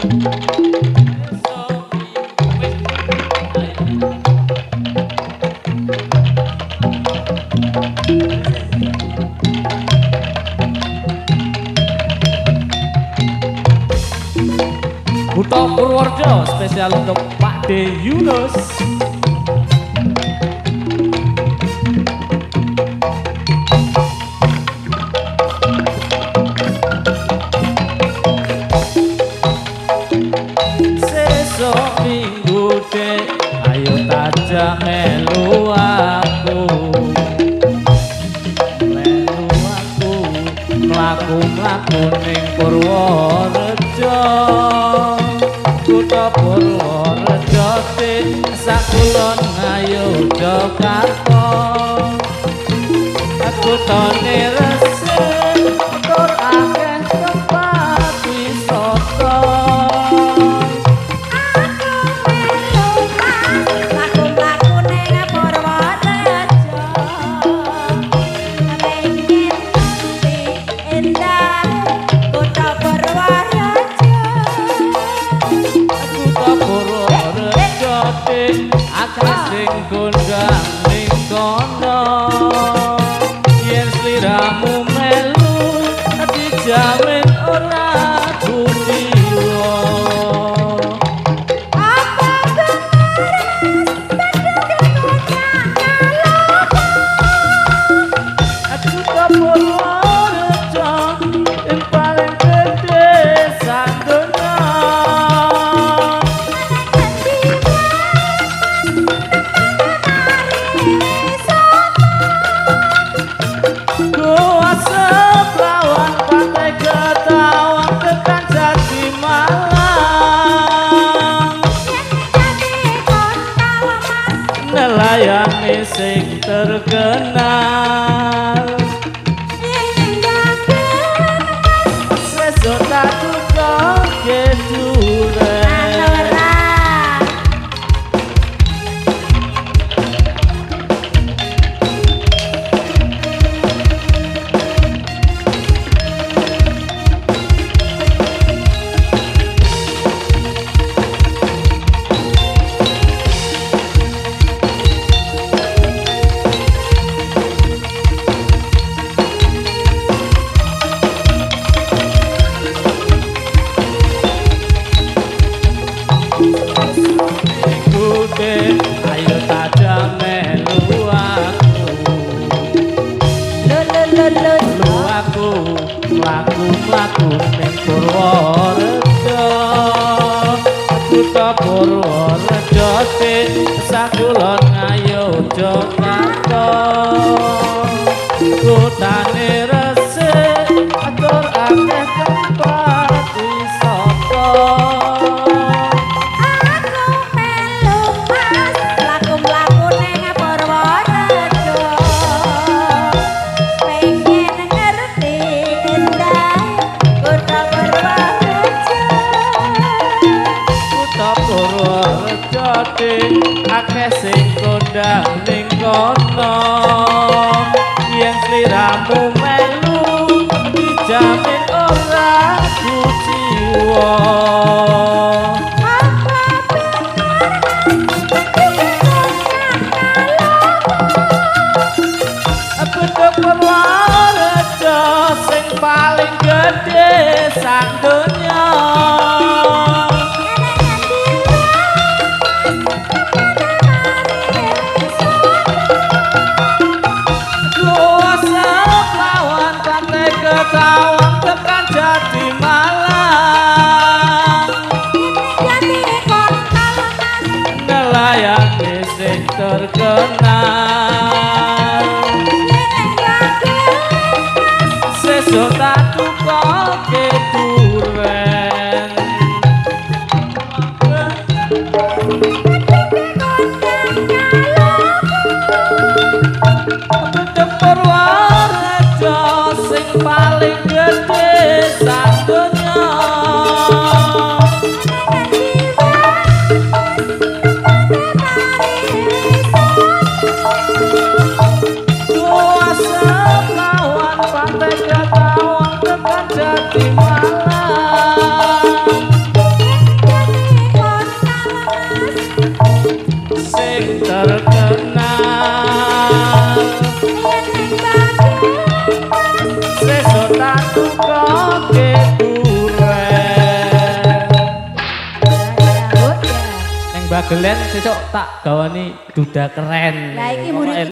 Kutha Purworejo spesial untuk Pak D Yunus. Sesuk minggu dek, ayo tajak melu aku. Melu aku, mlaku-mlaku ning Purworejo. Kutha Purworejo sing sakulon Ngayogyakarta. Kutane resik tur akeh tempat wisata. Aku melu Mas, mlaku-mlaku ning Purworejo. Pengen ngerti endah kutha Purworejo. Kutha Purworejo akeh sing kondang ning kono. Yen sliramu melu dijamin ora kuciwa. Apa bener Mas, penduduk kota Ngalopo? Kutha Purworejo sing paling gedhe sak donya. Goa Seplawan Pantai Ketawang tekan Jati Malang. Nelayane sing terkenal. Sesuk tak tukoke duren. Gute, ayo tajam melu aku. Melu aku, mlaku-mlaku ning Purworejo. Kutha Purworejo sing sakulon Ngayogyakarta. Kutane resik tur akeh tempat wisata. Aku melu Mas, mlaku-mlaku ning Purworejo. Pengen ngerti endah kutha Purworejo. Kutha Purworejo akeh sing kondang ning kono. Yen sliramu melu dijamin ora kuciwa. Apa bener Mas, penduduk kota Ngalopo? Kutha Purworejo sing paling gedhe sak donya. Goa Seplawan Pantai Ketawang tekan Jati Malang. Nelayane sing terkenal. Sesuk tak tukoke duren. Kutha Purworejo sing paling gedhe sak donya. Goa Seplawan Pantai Ketawang tekan Jati Malang. sing terkenal. Yen ning Bagelen Sesuk tak tukoke duren. Ya, Neng Bagelen sesuk tak gawani duda keren. Lah, iki mburi.